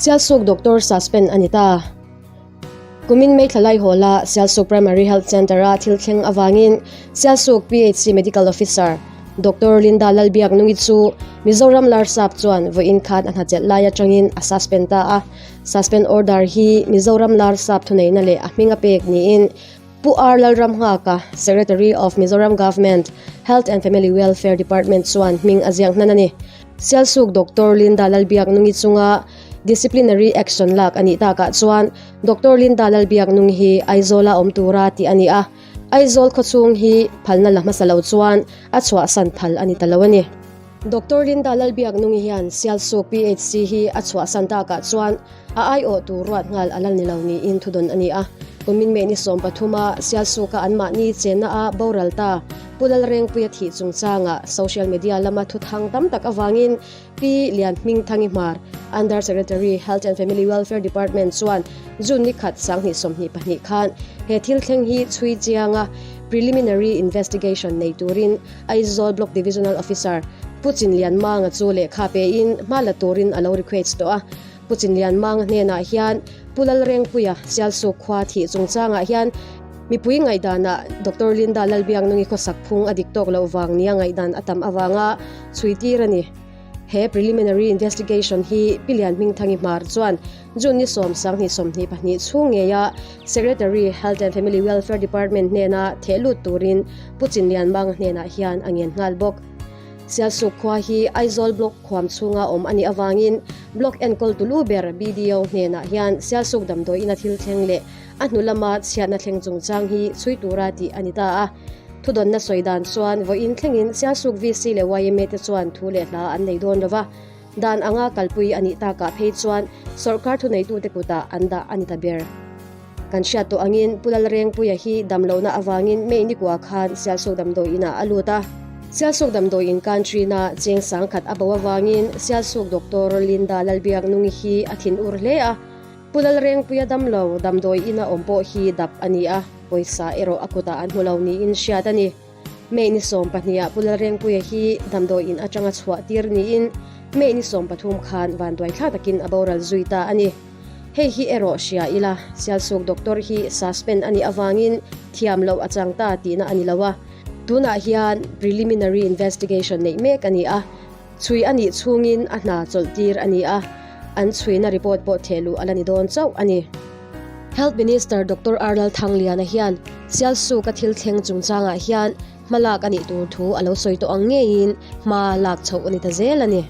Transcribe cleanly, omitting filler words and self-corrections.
Sialsuk Doctor suspend a ni ta. Kumin May thla laihawla Sialsuk Primary Health Centre-a thil thleng avangin Sialsuk PHC Medical Officer Doctor Linda Lalbiaknungi chu Mizoram Larsap chuan vawiin khan a hnachelh lai atangin a suspend ta a. Suspend order hi Mizoram Larsap thuneihna leh a hming a pek niin Pu R Lalramnghaka, Secretary of Mizoram Government, Health and Family Welfare Department chuan hming a ziak hnan a ni. Sialsuk Doctor Linda Lalbiaknungi chunga disciplinary action lak a nih takah chuan Doctor Linda Lalbiaknungi hi Aizawla awm tura tih a ni a, Aizawl khawchhung hi phalna la hmasa lo chuan a chhuahsan phal a ni ta lo a ni. Doctor Linda Lalbiaknungi hian Sialsuk PHC hi a chhuahsan takah chuan A aiawh tur ruat nghal a la ni lo niin thudawn a ni a. Kumin May ni 13 a Sialsuka anmahni chenna a boral ta Pu Lalrengpuia thih chungchanga social media lama thuthang tam tak avangin Pi Lianhmingthangi Hmar, Under Secretary, Health and Family Welfare Department chuan June ni khat 2022 khan he thil thleng hi chhui chianga preliminary investigation nei turin Aizawl Block Divisional Officer Pu Chinlianmanga chu lehkha pein hma la turin a lo request tawh a. Pu Chinlianmanga hnenah hian Pu Lalrengpuia Sialsuk khua thih chungchangah hian mipui ngaihdanah Doctor Linda Lalbiaknungi khawsak phung a dik tawk loh vang nia ngaihdan a tam avanga chhui tir a ni. He preliminary investigation hi Pi Lianhmingthangi Hmar chuan June ni 10, 2022 chhung ngeia Secretary, Health and Family Welfare Department hnena theh lut turin Pu Chinlianmanga hnenah hian a ngen nghal bawk. Sialsuk khua hi Aizawl Block khuam chhunga awm a nih avangin Block enkawl tulu ber BDO hnenah hian Sialsuk damdawiin a thil thleng leh a hnu lama chhiatna thleng chungchang hi chhui tura tih a ni ta a. Thudawnna sawi dan chuan vawiin thlengin Sialsuk VC leh yma te chuan thu leh hla an nei dawn lova, dan anga kalpui a nih takah phei chuan sawrkar thuneitute kutah an dah a ni ta ber. Kan hriat tawh angin Pu Lalrengpuia hi damlohna avangin May nikua khan Sialsuk damdawi inah a lut a. Sialsuk damdawi in Country-na cheng sangkhat a bo avangin Sialsuk Doctor Linda Lalbiaknungi hi a thin ur hle a. Pu Lalrengpuia damlo damdawi ina awm pawh hi dap a ni a, pawisa erawh a kutah an hmu lo niin hriat a ni. May ni 12 ah Pu Lalrengpuia hi damdawi in atanga chhuah tir niin May ni 13 khan vanduaithlak takin a boral zui ta a ni. Hei hi erawh hria ila, Sialsuk doctor hi suspend a nih avangin thiam loh a chang ta tihna a ni lo a. Tunah hian preliminary investigation neih mek a ni a, chhui a nih chhungin a hna chawlh tir a ni a, an chhuina report pawh thehluh a la ni dawn chauh a ni. Health Minister Doctor Arlal Thangliana hian Sialsuk a thil thleng chungchangah hian hma lak a nih tur thu a lo sawi tawh ang ngeiin hma lak chhoh a ni ta zel a ni.